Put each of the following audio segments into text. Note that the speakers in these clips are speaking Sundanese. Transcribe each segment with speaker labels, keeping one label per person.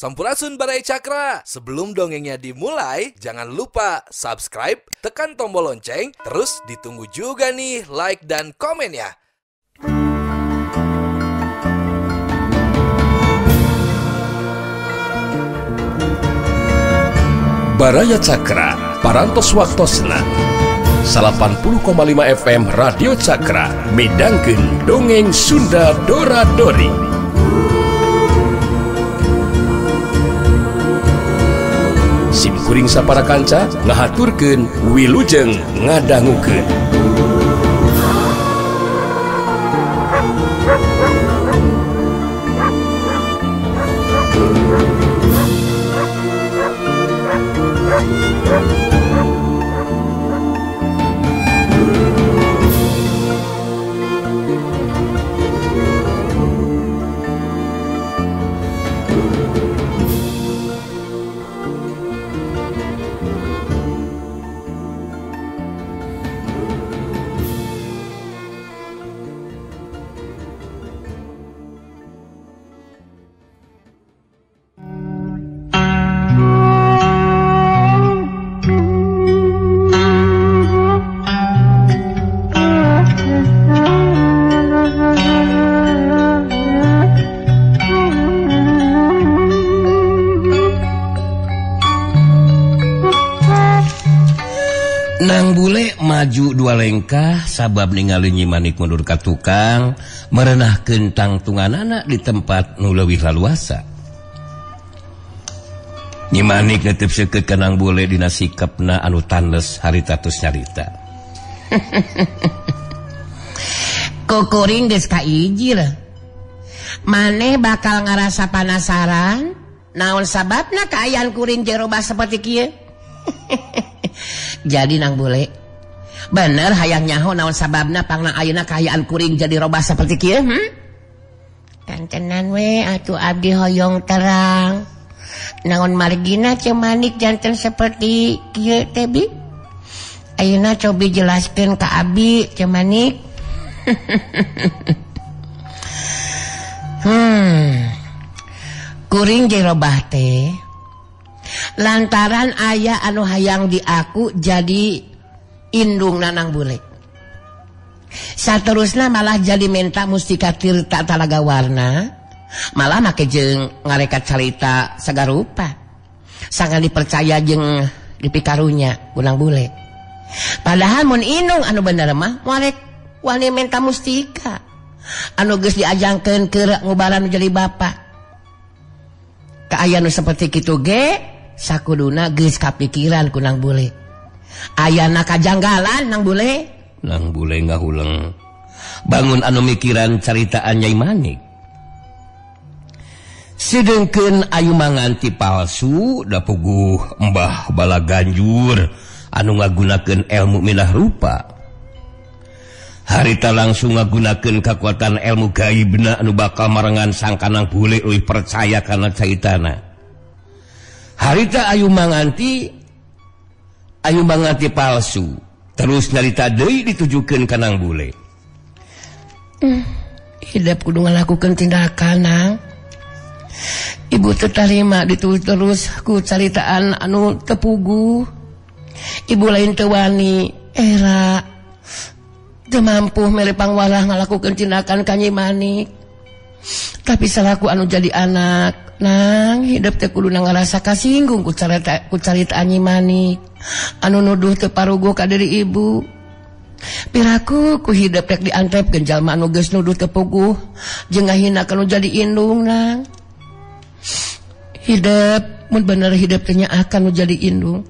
Speaker 1: Sampurasun Baraya Cakra. Sebelum dongengnya dimulai, jangan lupa subscribe, tekan tombol lonceng, terus ditunggu juga nih like dan komen ya.
Speaker 2: Baraya Cakra, Parantos Waktosna 80,5 FM Radio Cakra midangkeun dongeng Sunda Dora Dori. Sim kuring sapara kanca ngahaturkeun wilujeng ngadangukeun.
Speaker 3: Nang bule maju dua lengkah sabab ningali Nyi Manik mundur ka tukang merenahkeun tangtunganana di tempat nu leuwih laluasa. Nyi Manik netep seukeut ka Nang Bule dina sikapna anu tandes harita tos nyarita.
Speaker 4: Kukuring geus kaiji lah. Maneh bakal ngarasa panasaran naon sababna kaayaan kuring jerobah seperti kieu? Jadi Nang Bule bener hayang nyaho naon sababna pangna ayeuna kaayaan kuring jadi robah seperti kieu? Kantenan we atuh abdi hoyong terang. Naon margina Ceu Manik janten seperti kieu teh bi? Ayeuna cobi jelaskeun ka abdi Ceu Manik. Kuring jadi robah teh lantaran aya anu hayang diaku jadi indung Nanang Bule. Saterusna malah jadi menta mustika tirta talaga warna, malah make jeung ngarekat carita sagarupa. Sangat dipercaya jeung dipikarunya ku Nang Bule. Padahal mun indung anu bener mah moal wani menta mustika anu geus diajangkeun keur ngubaran jadi bapa. Kaayaan nu seperti kitu ge sakuduna geus kapikiran ku Nang Bule. Ayana kajanggalan Nang Bule.
Speaker 3: Nang Bule ngahuleng bangun anu mikiran caritaan Nyai Manik. Sedengkeun ayu manganti palsu da puguh Mbah Balaganjur anu ngagunakeun ilmu minah rupa. Harita langsung ngagunakeun kakuatan ilmu gaibna anu bakal marengan sangka Nang Bule leuwih percaya kana caritana. Harita ayu manganti palsu terus nyarita deui ditujukeun ka Nang Bule.
Speaker 4: Hidup kudu ngalakukeun tindakan Nang. Ibu teu tarima ditulis terus ku caritaan anu teu puguh. Ibu lain teu wani era teu mampu mere pangwarah ngalakukeun tindakan ka Nyi Manik. Tapi salaku anu jadi anak Nang, hidup teh kudu ngarasa kasinggung ku caritaan Nyi Manik anu nuduh teu paruguh ka diri ibu. Piraku ku hidup rek diantepkeun jalma anu geus nuduh teu puguh jeung ngahina ka nu jadi indung Nang. Hidup mun bener hidup teh nya akan nu jadi indung.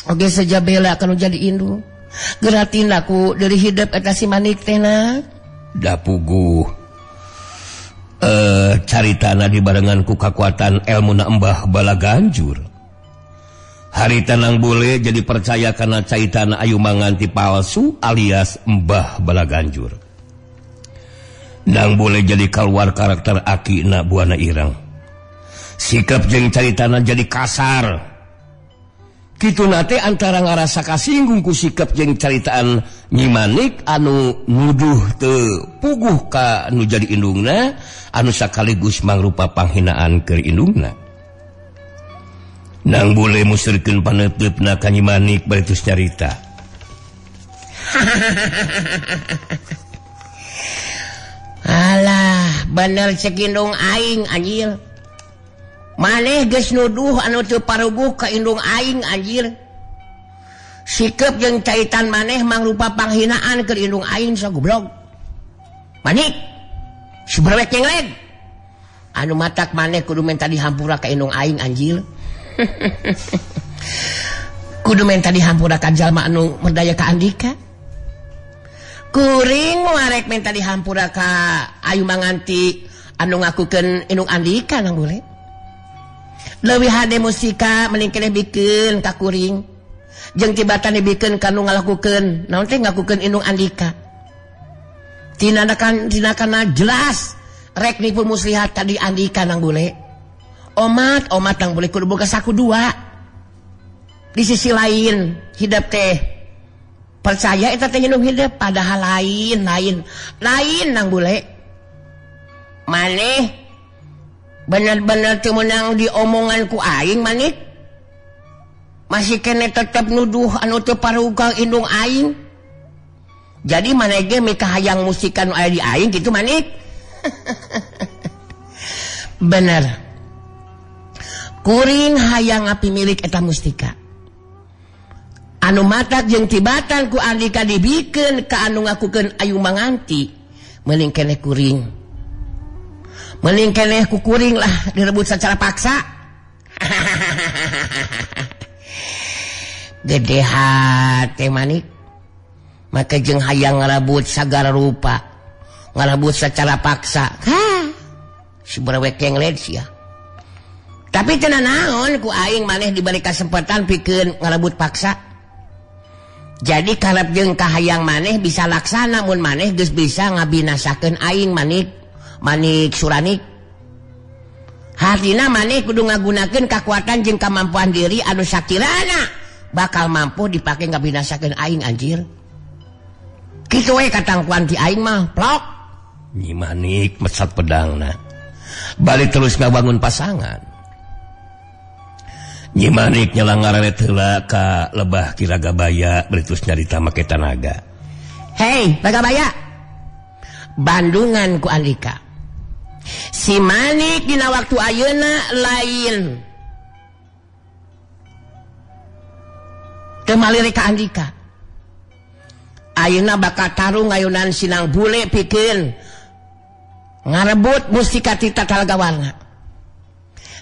Speaker 4: Oge sejabela akan nu jadi indung. Geratin aku dari hidup eta si Manik teh Nang.
Speaker 3: Da puguh caritana dibarengan ku kakuatan ilmu na Mbah Balaganjur. Harita Nang Bule jadi percaya karena caritana ayu manganti palsu alias Mbah Balaganjur. Nang Bule jadi keluar karakter akina Buana Irang. Sikap jeung caritana jadi kasar. Kitu nate antara ngarasa kasinggung ku sikap jeung caritaan Nyi Manik anu nuduh teu puguh ka nu jadi indungna anu sakaligus mangrupa panghinaan keur indungna. Nang bule musurkeun paneuteup ka Nyi Manik bari terus nyarita.
Speaker 4: Alah, bener cek indung aing anjir. Maneh geus nuduh anu teu paruguh ka indung aing anjir. Sikep jeung caitan maneh mangrupa panghinaan keur indung aing sok goblok. Manik si brewek nyengleg. Anu matak maneh kudu menta dihampura ka indung aing anjir. Kudu menta dihampura ka jalma anu merdaya ka Andika. Kuring warek menta dihampura ka Ayu Manganti anu ngakukeun indung Andika nang bule. Leuwih hade musika mending keneh bikeun ka kuring. Jeung tibatan dibikeun ka nu ngalakukeun naon teh ngakukeun indung Andika. Tinadakan tinakana jelas rek nipu muslihat tadi Andika nang bule. Omat omat nang bule kudu boga saku dua. Di sisi lain hidup teh percaya eta teh nyendung hidup padahal lain lain lain nang bule. Maneh bener-bener teu meunang diomongan ku aing manik. Masih kene tetep nuduh anu teu parugang indung aing. Jadi maneh ge mikahayang musikan nu aya di aing kitu manik. Bener. Kuring hayang api milik eta mustika. Anu matak jeung tibatan ku Andika dibikeun ka anu ngakukeun Ayu Manganti. Meuling keneh kuring. Meuling keneh ku kuring lah direbut secara paksa. Gede hate manik. Maka jeung hayang ngarebut sagala rupa. Ngarebut secara paksa. Ha. Si brewek yang sia. Tapi teu naon ku aing maneh diberi kesempatan pikeun ngarebut paksa. Jadi karep jeung kahayang maneh bisa laksana mun maneh geus bisa ngabinasakeun aing manik, manik suranik. Hartina maneh kudu ngagunakeun kakuatan jeung kamampuan diri anu sakirana bakal mampu dipake ngabinasakeun aing anjir. Kitu we katangkuan ti aing mah, plok.
Speaker 3: Nyi Manik mesat pedangna. Balik terus ngabangun pasangan. Nyi Manik nyelang ngareret heula ka lebah Ki Ragabaya bari terus nyarita make tanaga.
Speaker 4: Hei, Ragabaya. Bandungan ku Andika. Si Manik dina waktu ayeuna lain. Teu malire ka Andika. Ayeuna bakal tarung ngayunan sinang bule pikeun ngarebut mustika ti Talagawarna.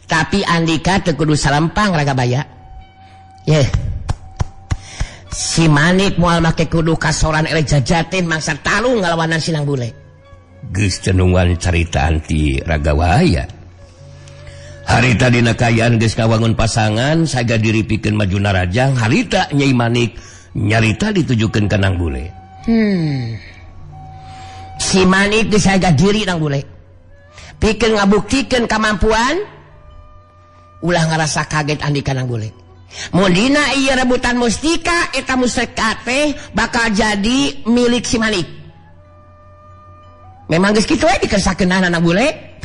Speaker 4: Tapi Andika teu kudu salempang Ragabaya. Yeh. Si Manik moal make kudu kasoran eleh jajatin mangsa tarung ngalawanan sinang bule.
Speaker 3: Geus cenungan caritaan ti Ragabaya. Harita dina kaayaan geus kawangun pasangan saga diri pikeun maju narajang harita Nyai Manik nyarita ditujukeun ka Nang Bule.
Speaker 4: Si Manik geus saga diri Nang Bule. Pikeun ngabuktikeun kamampuan ulah ngarasa kaget Andika Nang Bule. Mun dina ieu rebutan mustika eta mustika teh bakal jadi milik si Manik. Memang geus kitu we dikersakeunana Nang Bule.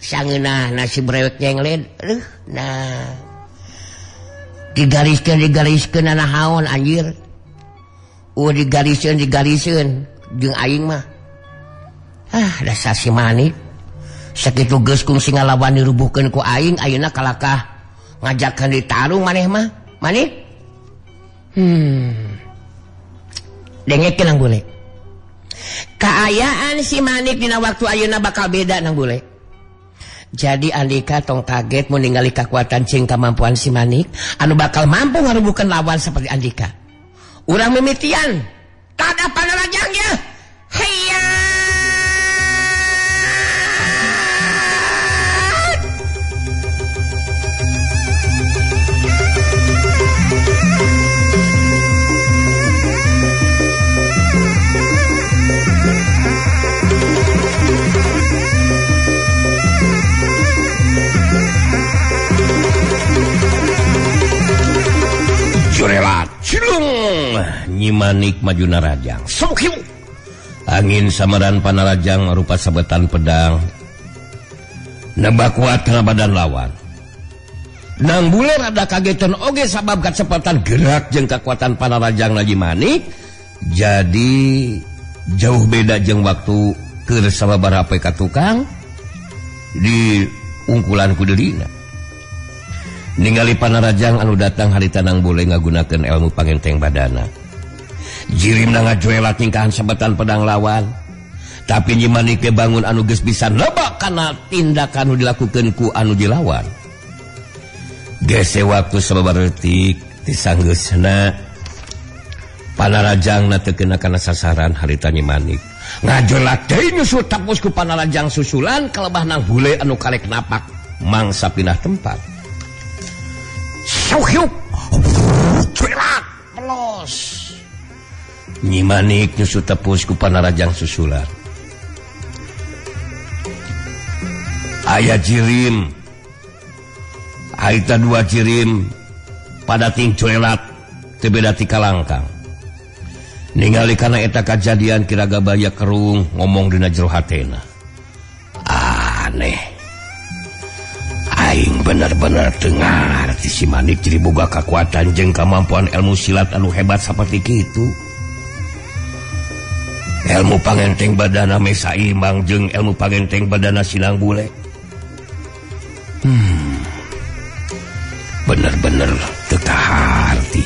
Speaker 4: Sangeunahna si brewek nyengled. Aduh, nah. Digariskeun naon anjir. Digariskeun jeung aing mah. Ah, dasar si Manik. Sakitu geus kungsi ngalawan dirubuhkeun ku aing, ayeuna kalakah ngajakeun ditarung maneh mah. Manik. Dengekeun Nang Bule. Kaayaan si Manik dina waktu ayeuna bakal beda Nang Bule. Jadi Andika tong kaget mun ningali kakuatan jeung kamampuan si Manik anu bakal mampu ngarubuhkeun lawan seperti Andika. Urang mimitian tada panarajang ye. Hayya.
Speaker 3: Jurelat cilung Nyi Manik maju narajang. Sok angin samaran panarajang rupa sabetan pedang nebak kuat kana badan lawan. Nang bule rada kagetan oge sabab kecepatan gerak jeung kekuatan Panarajang Nyi Manik jadi jauh beda jeung waktu keur sababaraha poe ka tukang di ungkulan ku dirina. Ningali Panarajang anu datang harita Nang Bule ngagunakeun ilmu pangenteng badana. Jirimna ngajoelat tingkahan sabetan pedang lawan. Tapi Nyi Manik ge bangun anu geus bisa nebak kana tindakan nu dilakukeun ku anu dilawan. Gese waktu sababaraha detik tisanggeusna Panarajangna teu kena kana sasaran harita Nyi Manik. Ngajolat deui nyusul tapus ku Panarajang susulan kalebah Nang Bule anu karek napak mangsa pindah tempat. Suhyuk cuilat pelos. Nyi Manik nyusul tepus ku Panarajang susulan. Aya jirim, harita dua jirim pada ting cuelat teu beda ti kalangkang. Ningali kana eta kajadian Kiraga Baya kerung ngomong dina jero hatena. Aneh. Aing bener-bener teu ngarti si Manik jadi boga kakuatan jeung kamampuan ilmu silat anu hebat saperti kitu. Ilmu pangenteng badana mesa imbang jeung ilmu pangenteng badana Sinang Bule. Bener-bener teu kaharti.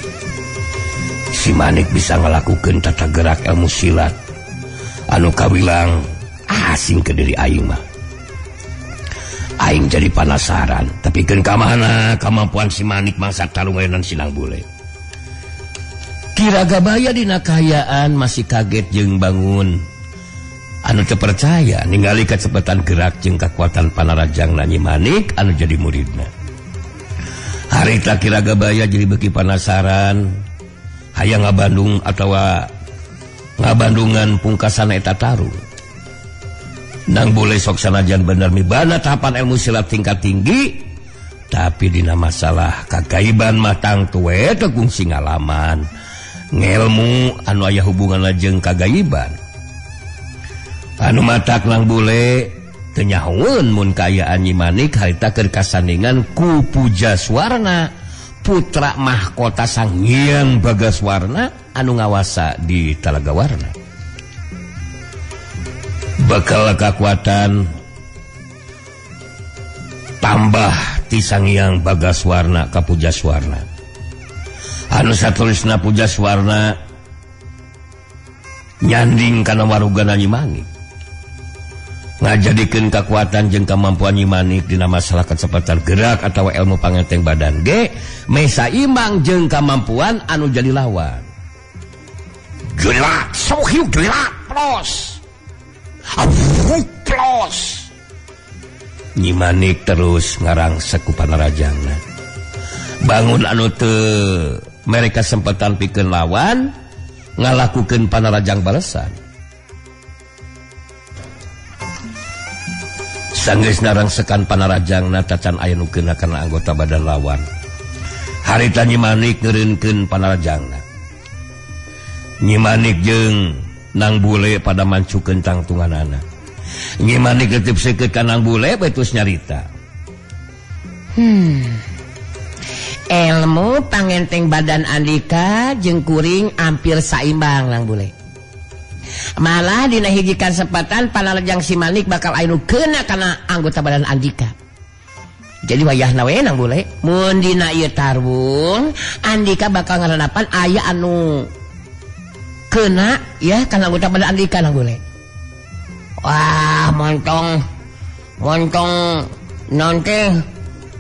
Speaker 3: Si Manik bisa ngalakukeun tata gerak ilmu silat anu kawilang asing ke diri aing mah. Aing jadi penasaran, tapi keun ka mana kemampuan si Manik mangsa tarungan Sinang Bule. Kiraga Baya dina kahayaan masih kaget jeung bangun anu teu percaya ningali kecepatan gerak jeung kekuatan Panarajang Nyi Manik anu jadi muridna. Harita Kiraga Baya jadi beuki penasaran hayang ngabandung atawa ngabandungan pungkasan eta tarung. Nang Bule sok sanajan bener mibana tahapan ilmu silat tingkat tinggi, tapi dina masalah kagaiban mah tangtu we teu kungsi ngalaman ngelmu anu aya hubunganna jeung kagaiban. Anu matak Nang Bule teu nyahoeun mun kaayaan Nyi Manik harita keur kasandingan ku Pujaswarna, putra mahkota Sang Hyang Bagaswarna anu ngawasa di Talaga Warna. Bekal kekuatan tambah ti Sang Hyang Bagaswarna ka Pujaswarna. Anu satulisna Pujaswarna nyanding kana warugana Nyi Manik. Ngajadikeun kekuatan jeung kemampuan Nyi Manik dina masalah kecepatan gerak atawa ilmu pangenteng badan ge mesa imbang jeung kemampuan anu jadi lawan. Gerak, sohiu gerak, plos. Plos. Nyi Manik terus ngarangsek ku Panarajangna. Bangun anu teu mereka sempetan pikeun lawan ngalakukeun Panarajang balesan. Sanggeus narangsekan Panarajangna tacan aya nu keuna kana anggota badan lawan. Harita Nyi Manik ngeureunkeun Panarajangna. Nyi Manik jeung Nang Bule pada mancukeun tangtunganana. Nyi Manik letip seukeut ka Nang Bule betus nyarita.
Speaker 4: Ilmu pangenteng badan Andika jeung kuring hampir saimbang Nang Bule. Malah dina hiji kasempatan Panarajang si Manik bakal aya nu keuna kana anggota badan Andika. Jadi wayahna we Nang Bule, mun dina ieu tarung Andika bakal ngarenapan aya anu kena ya kana anggota badan Andika Nang Bule. Wah, montong montong non teh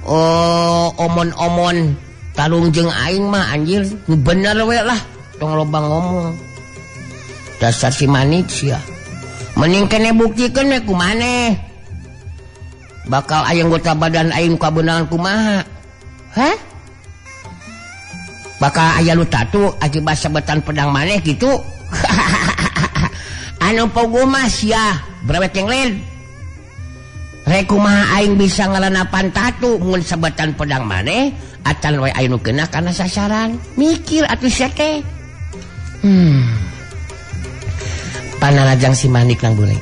Speaker 4: oh omon-omon tarung jeung aing mah anjir bener we lah tong loba ngomong. Dasar si Manik sia. Mending kene buktikeun we ku maneh. Bakal aya anggota badan aing kabeunangan kumaha? Hah? Bakal aya nu tatu akibat sabetan pedang maneh kitu. Anu pogo mah sia brewek yang lain. Rek kumaha aing bisa ngalenapan tatu mun sabetan pedang maneh acan we aya nu kena kana sasaran. Mikir atuh sia teh. Panarajang si Manik Nang Bule.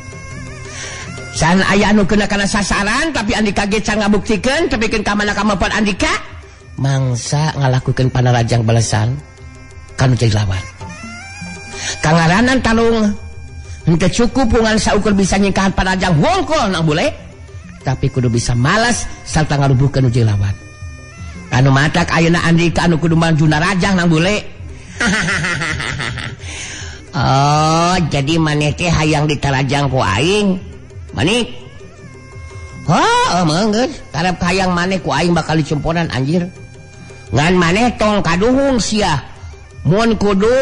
Speaker 4: San aya anu kena kana sasaran tapi Andika ge can ngabuktikeun tepikeun ka mana kamapuan Andika. Mangsa ngalakukeun panarajang balesan kanu jadi lawan. Kangaranan talung henteu cukup pungan saukur bisa nyingkahan panarajang wongkol nang bule, tapi kudu bisa malas sarta ngarubuhkeun nu jadi lawan. Anu matak ayeuna Andika anu kudu maju narajang nang bule. Oh, jadi maneh teh hayang ditarajang ku aing. Manik. Oh, geus karep hayang maneh ku aing bakal dicumponan anjir. Ngan maneh tong kaduhung sia. Mun kudu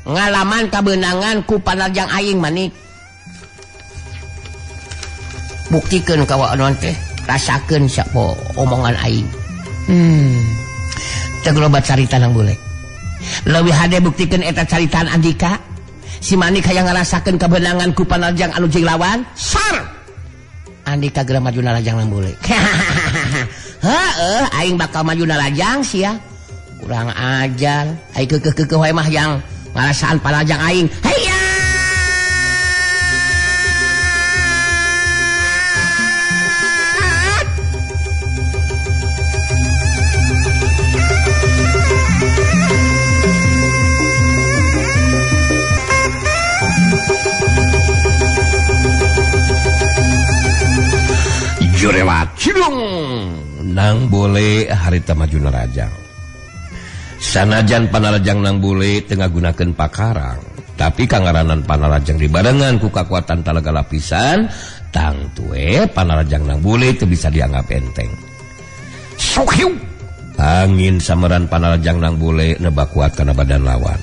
Speaker 4: ngalaman kabeunangan ku panarjang aing manik. Buktikeun ka waon teh, rasakeun sapo omongan aing. Teu loba carita nang bule. Leuwih hade buktikeun eta caritaan Andika. Si Manik hayang ngarasakeun kebenangan ku panarjang anu jeung lawan. Sar. Andika geura maju narajang nang bule. Heueuh, aing bakal maju narajang sia. Kurang ajar. Aing keukeuh-keukeuh wae mah yang ngarasaan panarjang aing. Hayya.
Speaker 3: Jurewat cidung nang bule harita maju narajang. Sanajan panarajang nang bule teu ngagunakeun pakarang, tapi kangaranan panarajang dibarengan ku kakuatan talaga lapisan, tangtu we panarajang nang bule teu bisa dianggap enteng. Sok hiu. Angin sameran panarajang nang bule nebak kuat kana badan lawan.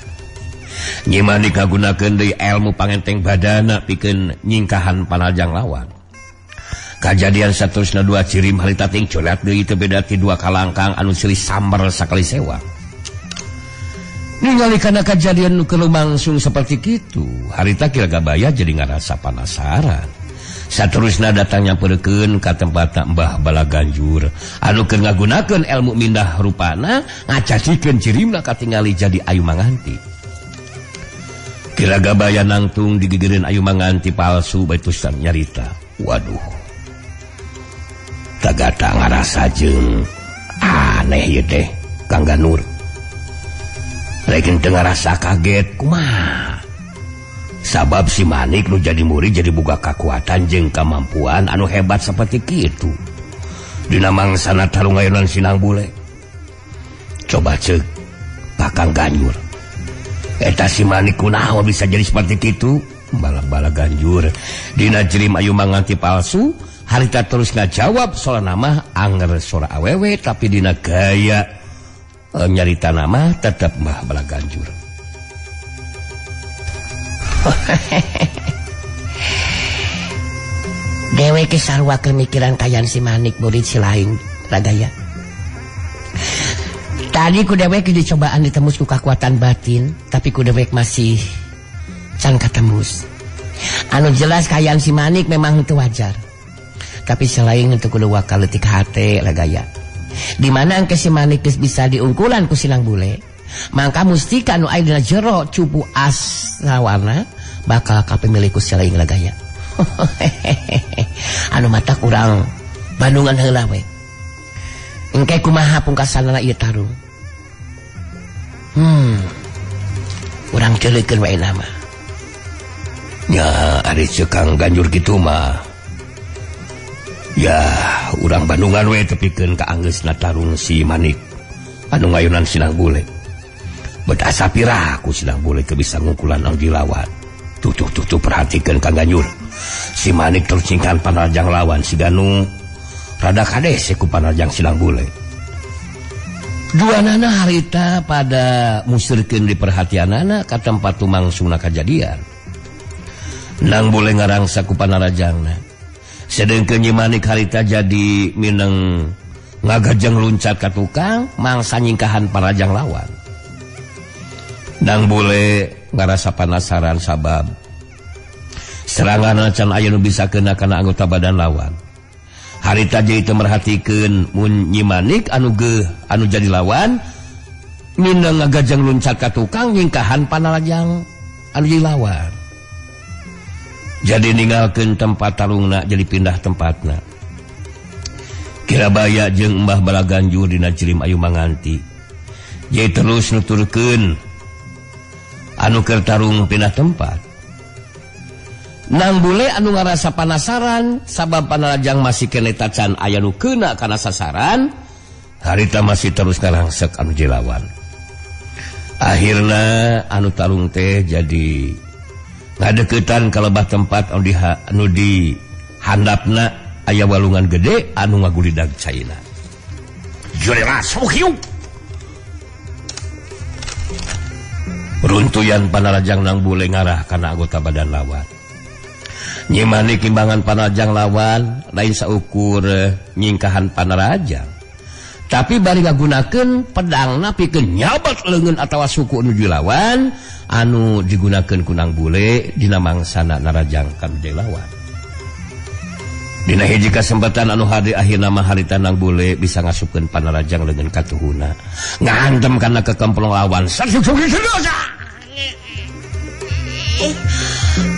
Speaker 3: Nyi Manik ngagunakeun deui ilmu pangenteng badana pikeun nyingkahan panarajang lawan. Kajadian saterusna dua cirim harita ting colet deui teu beda ti dua kalangkang anu silih samber sakali sewa. Ningali kana kajadian nu kelumangsung seperti kitu, harita Ki Ragabaya jadi ngarasa panasaran. Saterusna datang nyamperkeun ka tempatna Mbah Balaganjur anu keur ngagunakeun ilmu mindah rupana ngacacikeun cirimna katingali jadi Ayu Manganti. Ki Ragabaya nangtung digigireun Ayu Manganti palsu bae nyarita. Waduh. Tagata ngarasa jeung aneh ieu teh Kang Ganur. Lain teu ngarasa kaget kumaha. Sabab si Manik nu jadi murid jadi boga kakuatan jeung kamampuan anu hebat seperti kitu. Dina mangsana tarung ayeuna sinang bule. Coba ceuk ka Kang Ganjur. Eta si Manik kunaon bisa jadi seperti kitu? Bala-bala Ganjur dina jerim Ayu Manganti palsu. Harita terus ngajawab soal nama anger sora awewe tapi dina gaya nyarita nama tetap Mbah Balaganjur.
Speaker 4: Dewek sarua keur mikiran kayan si Manik murid si lain ragaya. Tadi ku dewek dicobaan ditembus ku kakuatan batin, tapi ku dewek masih can katembus. Anu jelas kayan si Manik memang itu wajar. Tapi selain untuk kudu wakal letik hate lagaya. Di mana angke si Manik geus bisa diungkulan ku sinang bule, mangka mustika nu aya dina jero cupu asrawana bakal kapemilik ku selain lagaya. Anu mata kurang Bandungan heula we. Engke kumaha pungkasanana ieu tarung. Urang ceuleukeun wae nama.
Speaker 3: Nya ari ceuk Kang Ganjur kitu mah. Ya, urang Bandungan we tepikeun ka anggeusna tarung si Manik anu ngayunan sinang bule. Bet asa piraku sinang bule teu bisa ngungkulan anu dilawan. Tuh tuh tuh, tuh perhatikeun Kang Ganjur. Si Manik terus nyingkan panarjang lawan si Ganu rada kadese ku panarjang sinang bule. Dua nana harita pada musirkeun di perhatianana ka tempat tumangsungna kajadian. Nang bule ngarangsa ku panarjangna. Sedengkeun Nyi Manik harita jadi mineng ngagajeng luncat ka tukang mangsa nyingkahan parajang lawan. Nang bule ngarasa panasaran sabab serangan can aya nu bisa kena kana anggota badan lawan. Harita jadi teu merhatikeun mun Nyi Manik anu geuh anu jadi lawan mineng ngagajeng luncat ka tukang nyingkahan panarajang anu jadi lawan. Jadi ninggalkeun tempat tarungna jadi pindah tempatna. Kirabaya jeung Mbah Balaganjur dina jirim Ayu Manganti. Ye terus nuturkeun anu keur tarung pindah tempat. Nang bule anu ngarasa panasaran sabab panarajang masih keneh tacan aya nu keuna kana sasaran, harita masih terus ngarangsek anu jelawan. Akhirna anu tarung teh jadi ngadeukeutan ka lebah tempat anu di handapna aya walungan gede anu ngagulidag caina. Runtuyan panarajang nang bule ngarah kana anggota badan lawan. Nyi Manik imbangan panarajang lawan lain saukur nyingkahan panarajang, tapi bari ngagunakeun pedangna pikeun nyabat leungeun atawa suku nuju lawan anu digunakeun ku nang bule dina mangsana narajang kanu lawan. Dina hiji kasempatan anu hade akhirna mah harita nang bule bisa ngasupkeun panarajang leungeun katuhuna ngahantem kana kekemplong lawan.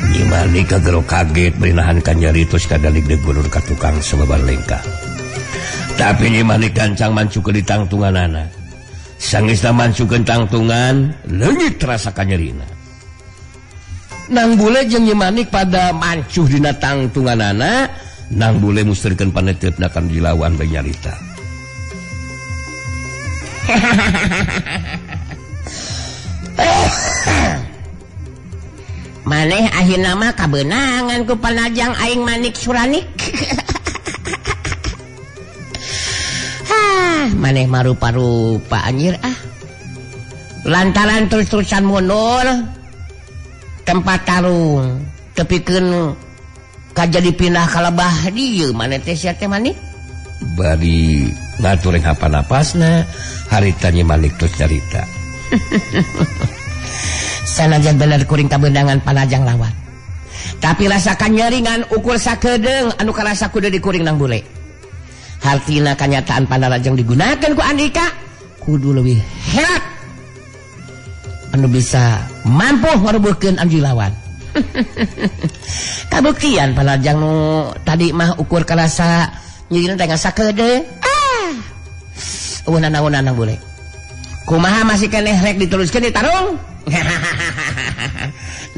Speaker 3: Nyi Manik kagero kaget berinahan kanyari terus kadalik degulur ka tukang sababar lengkah. Tapi Nyi Manik gancang mancukeun di tangtunganana. Sangeusna mancukeun tangtungan, leungit terasa kanyerina. Nang bule jeung Nyi Manik pada mancuh dina tangtunganana, nang bule musterkeun paneteupna kana dilawan bae nyarita.
Speaker 4: Maneh akhirna mah kabeunangan ku panajang aing Manik Suranik. Hah, maneh marupa-rupa anjir ah. Lantaran terus-terusan mundur tempat tarung tepikeun kajadi pindah ka lebah dieu maneh teh sia teh Manik.
Speaker 3: Bari ngatur hapan napasna harita Nyi Manik terus nyarita.
Speaker 4: Sanajan bener kuring kabeunangan panajang lawan, tapi rasakan nyeringan ukur sakedeung anu karasa kudu dikuring nang bule. Hartina kanyataan panarajang digunakan ku Andika kudu leuwih hebat anu bisa mampu ngarubuhkeun anu lawan. Kabuktian panarajang nu tadi mah ukur karasa nyerina teh sakedeung. Ah, eueuh nanaonan nang bule. Kumaha masih keneh rek diteruskeun ditarung?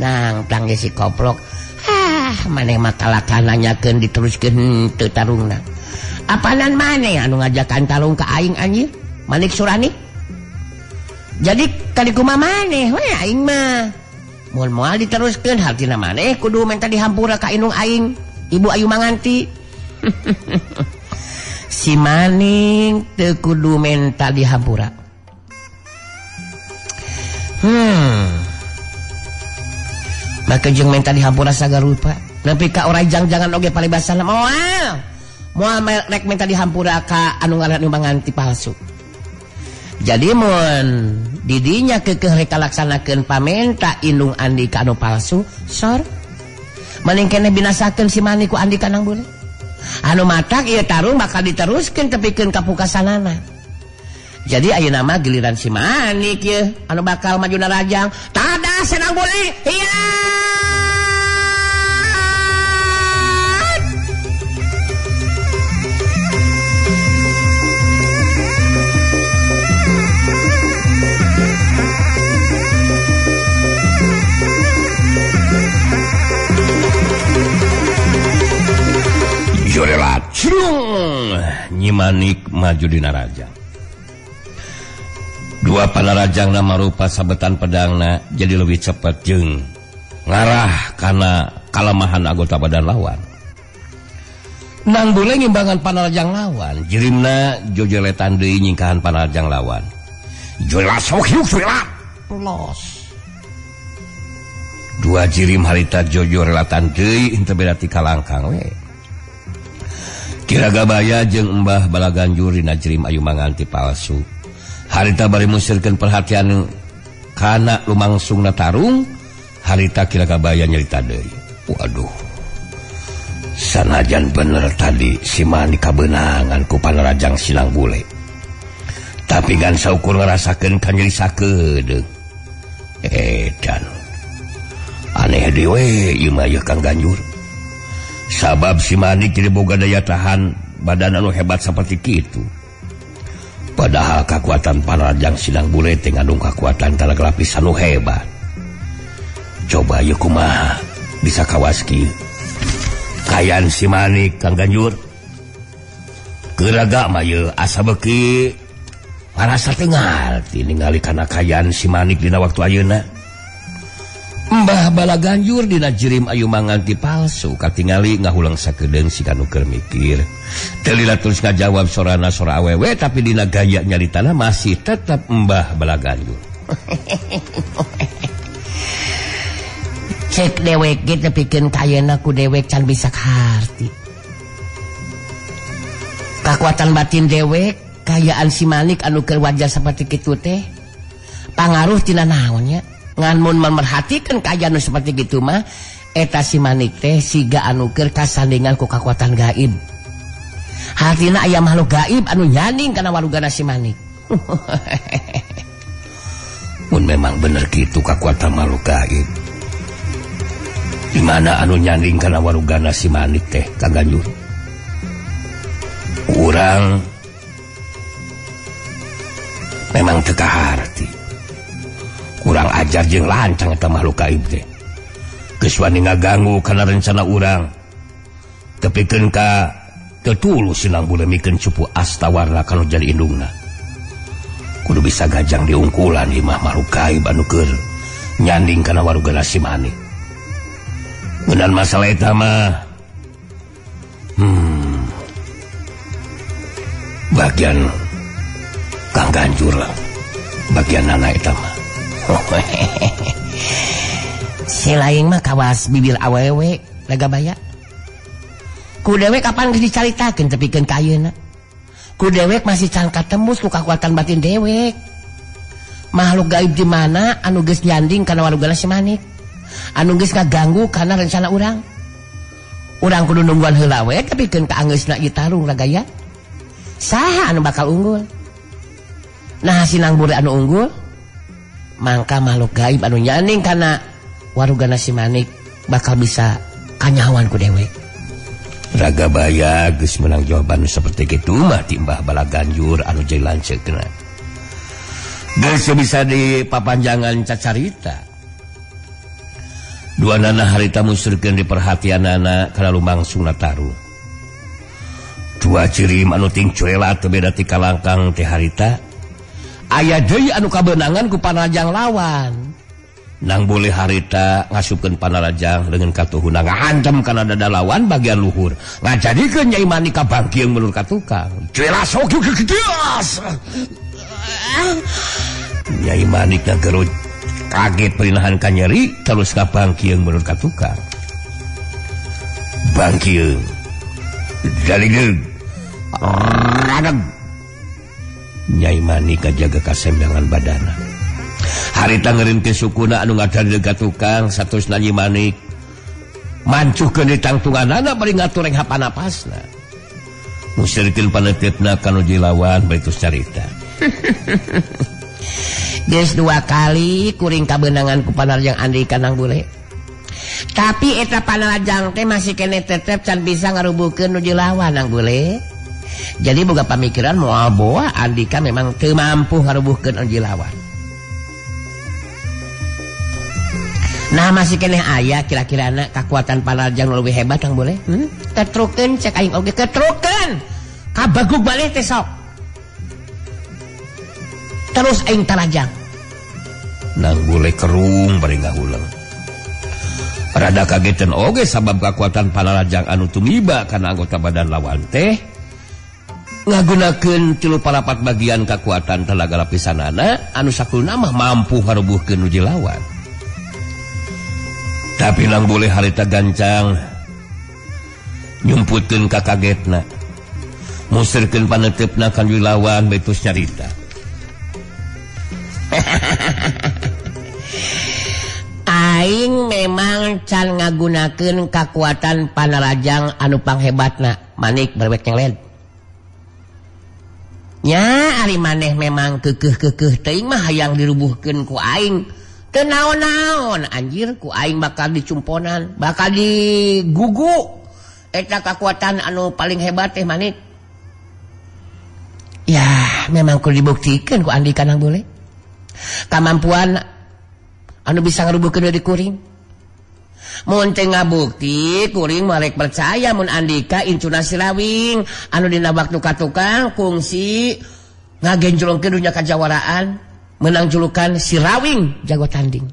Speaker 4: Nang tangge si koplok. Ah, maneh mah kalakah nanyakeun diteruskeun teu tarungna. Apanan maneh anu ngajakan tarung ka aing anjir? Manik Surani. Jadi kali kumaha maneh we aing mah. Mun moal diteruskeun hartina maneh kudu menta dihampura ka indung aing, Ibu Ayu Manganti. Si Manik teu kudu menta dihampura. Maka jeung menta dihampura sagarupa. Nepi ka orai jang-jangan oge palibasana moal. Moal rek menta dihampura ka anu ngaran Manganti palsu. Jadi mun didinya keukeuh rek kalaksanakeun pamenta indung Andika anu palsu, sor. Mending keneh binasakeun si Manik ku Andika nang bule. Anu matak ieu tarung bakal diteruskeun tepikeun ka pukasanana. Jadi ayeuna mah giliran si Manik yeuh anu bakal maju narajang. Tadah senang bule. Iya.
Speaker 3: Jorelat crung Nyi Manik maju dina rajang. Dua panarajangna marupa sabetan pedangna jadi lebih cepat jeung ngarah kana kalemahan anggota badan lawan. Nang bule ngimbangan panarajang lawan, jirimna jojeletan deui nyingkahan panarajang lawan. Los. Dua jirim harita jojolelatan deui henteu beda ti kalangkang we. Kiragabaya jeung Mbah Balaganjur dina jirim Ayu Manganti palsu. Harita bari musirkeun perhatian kana lumangsungna tarung, harita Kiragabaya nyerita deui. Waduh. Sanajan bener tadi si Manik kabeunangan ku panarajang Sinang Bule. Tapi gan saukur ngarasakeun kanyeri sakedeung. Edan. Aneh deui we ieu mah yeuh Kang Ganjur. Sabab si Manik jadi boga daya tahan badan anu hebat seperti kitu. Padahal kekuatan Panarajang Sinang Bule teh ngandung kekuatan talaga lapis anu hebat. Coba ieu kumaha bisa kawas kieu. Kayan si Manik Kang Ganjur. Geuraga mah ieu asa beuki marasa teu ngarti ningali kana kayan si Manik dina waktu ayeuna. Mbah Balaganjur dina jirim ayu manganti palsu katingali ngahulang sakedeung si kanu keur mikir. Teu lila terus ngajawab sorana sora awewe tapi dina gaya nyaritana masih tetap Mbah Balaganjur.
Speaker 4: Cek dewek ge tepikeun ka ayeuna ku dewek can bisa kaharti. Kakuatan batin dewek kayaan si Manik anu keur wajah saperti kitu teh pangaruh tina naon nya? Ngan mun memerhatikan kaayaan nu seperti gitu mah eta si Manik teh siga anu keur kasandingan ku kakuatan gaib. Hartina aya makhluk gaib anu nyanding kana warugana si Manik.
Speaker 3: Mun memang bener kitu kakuatan makhluk gaib. Di mana anu nyanding kana warugana si Manik teh Kang Ganjur? Urang memang teu kaharti. Kurang ajar jeung lancang eta makhluk gaib teh. Geus wani ngaganggu kana rencana urang. Tepikeun ka teu tulus Sinang Bule mikeun cupu astawarna kanu jadi indungna. Kudu bisa gajang diungkulan imah makhluk gaib anu keur nyanding kana warugana si Manik. Ngeunaan masalah eta mah bagian Kang Ganjur lah. Bagian anak eta mah.
Speaker 4: Si lain mah kawas bibir awewe lega baya. Ku dewek kapan geus dicaritakeun tepikeun ka ayeuna. Ku dewek masih can katembus ku kakuatan batin dewek. Makhluk gaib di mana anu geus nyanding kana warugana si Manik. Anu geus ngaganggu kana rencana urang. Urang kudu nungguan heula we tepikeun ka angeusna ieu tarung ragaya. Saha anu bakal unggul? Nah Sinang Bule anu unggul. Mangka makhluk gaib anu nyanding kana warugana si Manik bakal bisa kanyawan ku dewek.
Speaker 3: Raga Baya geus menang jawaban seperti kitu mah ti Mbah Balaganjur anu jadi lanceukna. Geus bisa dipapanjangan cacarita. Dua nana harita musurkeun diperhatianana kana lumangsungna tarung. Dua cirim anu ting cuela teu beda ti kalangkang teh harita. Aya deui anu kabeunangan ku Panarajang lawan. Nang boleh harita ngasupkeun Panarajang leungeun katuhuna ngahantem kana dada lawan bagian luhur. Ngajadikeun Nyai Manik ka bangkieung melur ka tukang. Cuela sok geus. Nyai Manik ngagerut kaget perinahan ka nyeri terus ka bangkieung melur ka tukang. Bangkieung. Jaligeun. Radeg. Nyai Manik ngajaga kasembangan badana. Harita ngeureunkeun sukuna anu ngadadeg ka tukang satusna Nyai Manik mancuhkeun ditangtunganana bari ngatureng hapanapasna. Musyrikeun paneuteup-na kanu jilawan bari tos carita.
Speaker 4: Geus dua kali kuring kabeunangan ku Panarajang Andika Nang Bule. Tapi eta Panarajang teh masih keneh tetep can bisa ngarubuhkeun nu jilawan Nang Bule. Jadi boga pamikiran moal boa Andika memang teu mampu ngarubuhkeun anu jilawan. Nah masih keneh aya kira-kirana kakuatan Panarajang nu leuwih hebat Kang Bule. Ketrukeun cek aing oge ketrukeun. Kabagug baleh teh sok. Terus aing tarajang.
Speaker 3: Nang Bule kerung bari ngahuleng. Rada kagetan oge sabab kakuatan Panarajang anu tumiba kana anggota badan lawan teh ngagunakeun 3/4 bagian kakuatan tenaga lapisanana anu sakulna mah mampu ngarubuhkeun nu lawan. Tapi Nang Bule harita gancang nyumputkeun ka kagetna. Musirkeun paneuteup-na kan lawan betus nyarita.
Speaker 4: Aing memang can ngagunakeun kakuatan Panarajang anu panghebatna. Manik berwek nyeled. Nya ari maneh memang kekeh-kekeh teuing mah hayang dirubuhkeun ku aing. Teu naon-naon anjir ku aing bakal dicumponan, bakal digugu. Eta kakuatan anu paling hebat teh Manik. Ya memang kudu dibuktikan ku Andika nang boleh kamampuan anu bisa ngarubuhkeun deui kuring. Mun teu ngabukti kuring marek percaya mun Andika incuna Sirawing anu dina waktu ka tukang kungsi ngagenjlongkeun dunya kajawaraan menang julukan Sirawing jago tanding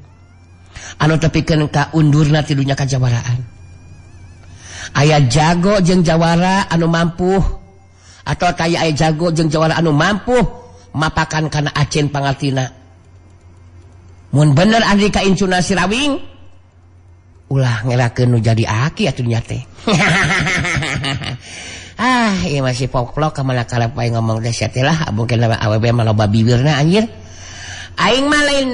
Speaker 4: anu tepikeun ka undurna ti dunya kajawaraan. Aya jago jeung jawara anu mampu atau kaya aya jago jeung jawara anu mampu mapakan kana acen pangartina. Mun bener Andika incuna Sirawing ulah ngerakeun nu jadi aki atuh nya teh. Ah, ieu masih poklok ka mana karep wae ngomong teh sia teh lah, mungkin awewe mah loba bibirna anjir. Aing mah lain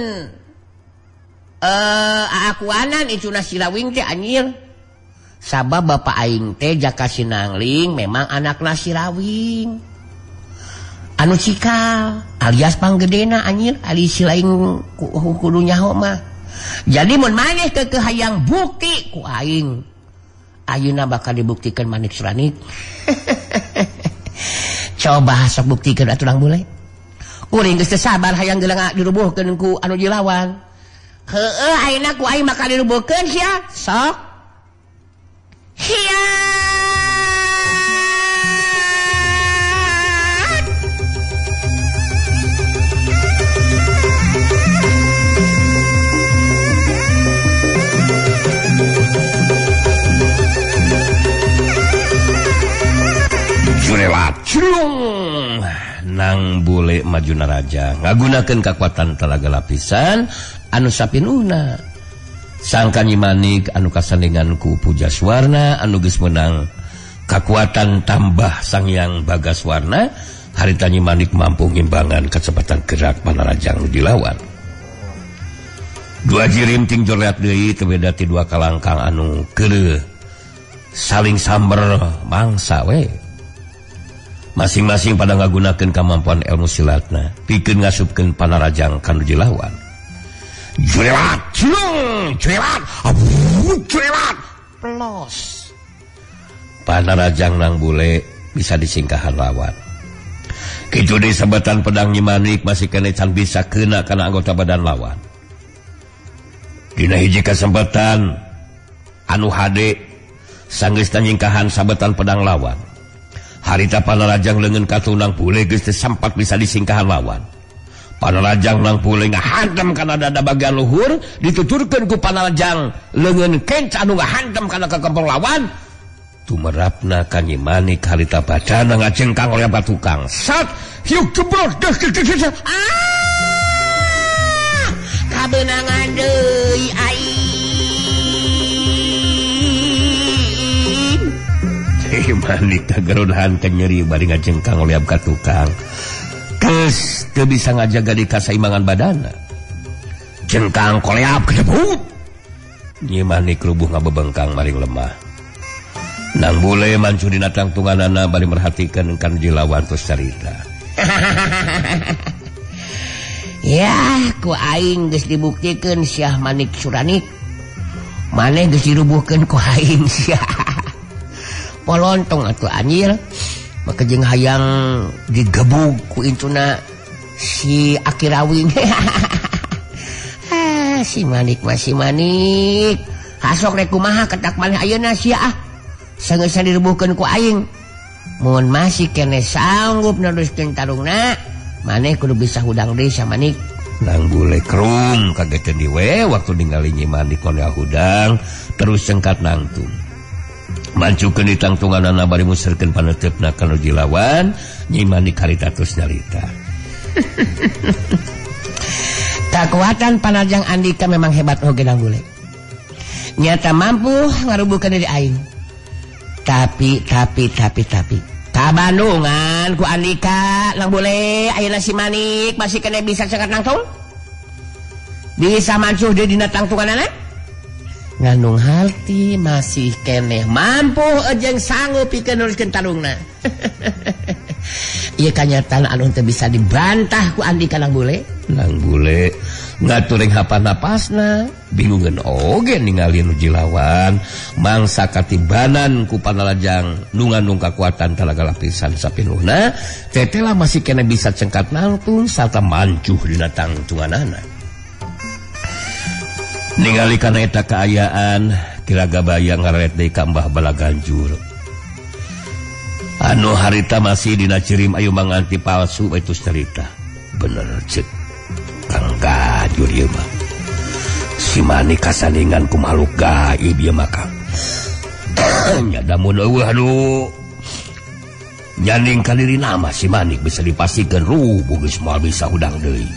Speaker 4: aakuanan incuna Sirawing teh anjir. Sabab bapak aing teh Jaka Sinangling memang anakna Sirawing. Anu cikal alias panggedena anjir, ali silaing kudu nyaho mah. Jadi mun maneh keukeuh hayang bukti ku aing, ayeuna bakal dibuktikan Manik Suranik. Coba sok buktikeun atuh lang boleh. Kuring geus teu sabar hayang gelang dirubuhkeun ku anu dilawan. Heueuh ayeuna ku aing bakal dirubuhkeun sia, sok. Hiya!
Speaker 3: Jurelat cirung nang bule maju naraja ngagunakeun kakuatan talaga lapisan anu sapinuna. Sangka Nyi Manik anu kasandingan ku Pujaswarna anu geus meunang kakuatan tambah Sang Hyang Bagaswarna harita Nyi Manik mampu ngimbangan kecepatan gerak panarajang nu dilawan. Dua jirim ting joreat deui teu beda ti dua kalangkang anu keuleuh saling samber mangsa we. Masing-masing pada ngagunakeun kamampuan ilmu silatna pikeun ngasupkeun panarajang kanu dilawan. Jurelat, cilung, jurelat, abu, jurelat, pelos. Panarajang nang bule bisa disingkahan lawan. Kitu deui sabetan pedang Nyi Manik masih kene can bisa kena kana anggota badan lawan. Dina hiji kesempatan anu hade sanggeus nyingkahan sabetan pedang lawan. Harita panarajang leungeun katunang bule geus teu sampat bisa disingkahan lawan. Panarajang nang pule ngahantam kana dada bagian luhur dituturkeun ku panarajang leungeun kenca anu ngahantam kana kakempong lawan. Tumerapna ka Nyi Manik harita bacana ngacengkang oleh batukang. Sat hiuk jebrot des des des.
Speaker 4: Ah! Kabeunangan deui aing.
Speaker 3: Nyi Manik kagerudahan ka nyeri bari ngacengkang oleh katukang. Geus teu bisa ngajaga di kasaimbangan badana. Jengkang koleap kedebut. Nyi Manik rubuh ngabebengkang maring lemah. Nang bule mancu dina tangtunganana bari merhatikeun kan dilawan terus carita.
Speaker 4: Ya, ku aing geus dibuktikeun Syah Manik Suranik. Maneh geus dirubuhkeun ku aing sia. Polontong atuh anjir. Maka jeung hayang digebug ku incuna si Akirawing. Ah, si Manik mah si Manik. Hasok rek kumaha ketak maneh ayeuna sia ah. Sanggeusna dirubuhkeun ku aing. Mun masih kene sanggup neruskeun tarungna, maneh kudu bisa hudang deui sa Manik.
Speaker 3: Nang bule krung kageteun di we waktu ningali Nyi Manik kono hudang terus cengkat nangtung. Mancukeun di tangtunganana bari muserkeun paneuteup kana dilawan, Nyi Manik harita terus nyarita.
Speaker 4: Kakuatan panarjang Andika memang hebat oge nang bule. Nyata mampu ngarubuhkeun diri aing. Tapi kabandungan ku Andika nang bule ayeuna si Manik masih kene bisa cengkat nangtung. Bisa mancuh deui dina tangtunganana. Ngandung harti masih keneh mampu jeung sanggup pikeun neruskeun tarungna. Ieu kanyataan anu teu bisa dibantah ku Andika nang bule.
Speaker 3: Nang bule Ngaturing hapan napasna bingungeun oge ningali nu jilawan mangsa katibanan ku panalajang nu ngandung kakuatan talaga lapisan sapinuhna tetela masih kena bisa cengkat nangtung sarta mancuh dina tangtunganana. Ningali kana eta kaayaan Ki Ragabaya ngaret deui ka Mbah Balaganjur anu harita masih dina cirim ayu manganti palsu itu cerita bener cek Kang Ganjur ieu mah si Manik kasandingan ku makhluk gaib ieu mah Kang. Nya damun eueuh anu nyanding ka dirina mah si Manik bisa dipastikeun rubuh geus moal bisa hudang deui,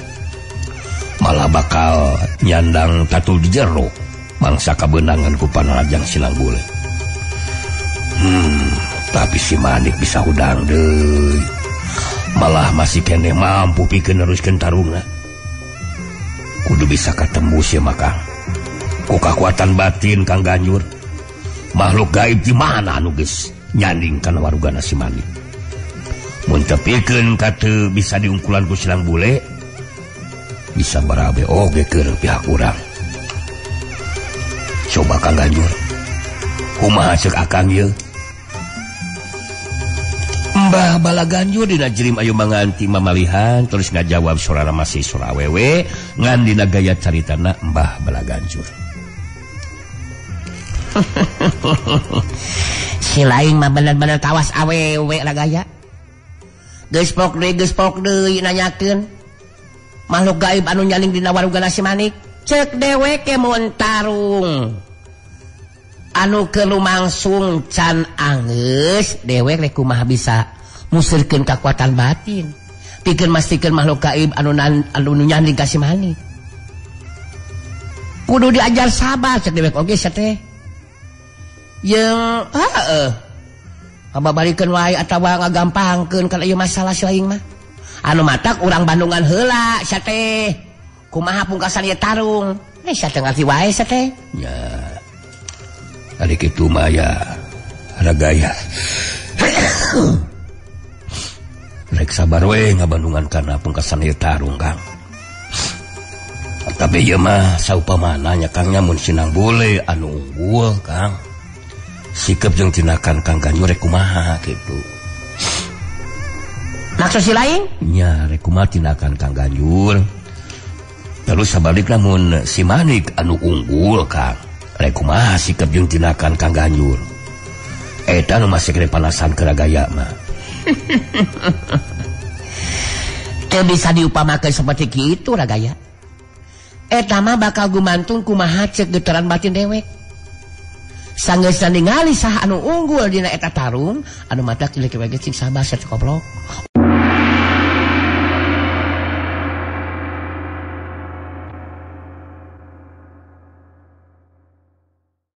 Speaker 3: malah bakal nyandang tatul di jero mangsa kabeunangan ku panalajang Sinang Bule. Tapi si Manik bisa hudang deui, malah masih keneh mampu pikeun neruskeun tarungna. Kudu bisa ketemu sih maka ku kakuatan batin Kang Ganjur makhluk gaib di mana anu geus nyanding kana warugana si Manik. Mun tepikeun ka teu bisa diungkulan ku Silang Bule bisa barabe oge keur pihak urang. Coba Kang Ganjur kumaha ceuk akang ieu? Mbah Balaganjur dina jerim ayu manganti mamalihan terus ngajawab sorana masih sora awewe ngan dina gaya caritana Mbah Balaganjur.
Speaker 4: Si lain mah bener-bener kawas awewe lah gaya. Geus pok deui nanyakeun makhluk gaib anu nyaling dina warugana si Manik. Ceuk dewek mun tarung anu kelumangsung can anggeus dewek rek kumaha bisa musirkeun kakuatan batin pikeun mastikeun makhluk gaib anu nyanding ka si Manik. Kudu diajar sabar cek dewek oge sia teh. Jeung heueuh ngababarikeun wae atawa ngagampangkeun kana ieu masalah si lain mah. Anu matak urang Bandungan heula sia teh. Kumaha pungkasan ieu tarung? Sia teh ngarti wae sia teh.
Speaker 3: Nya. Ari kitu mah ya ragaya. Rek sabar we ngabandungan kana pungkasan ieu tarung Kang. Tapi ieu mah saupamana nya Kang nya mun Sinang Bule anu unggul Kang. Sikep jeung tindakan Kang Ganjur rek kumaha kitu.
Speaker 4: Maksud si lain?
Speaker 3: Nya rek kumaha tindakan Kang Ganjur. Terus sabalikna mun si Manik anu unggul Kang. Rek kumaha sikep jeung tindakan Kang Ganjur. Eta nu masih kene panasan keur gaya mah.
Speaker 4: Teu bisa diupamakeun seperti kitu ragaya. Eta mah bakal gumantung kumaha ceuk getaran batin dewek. Sanggeusna ningali saha anu unggul dina eta tarung, anu matak cilik we ge cing sabar sia goblok.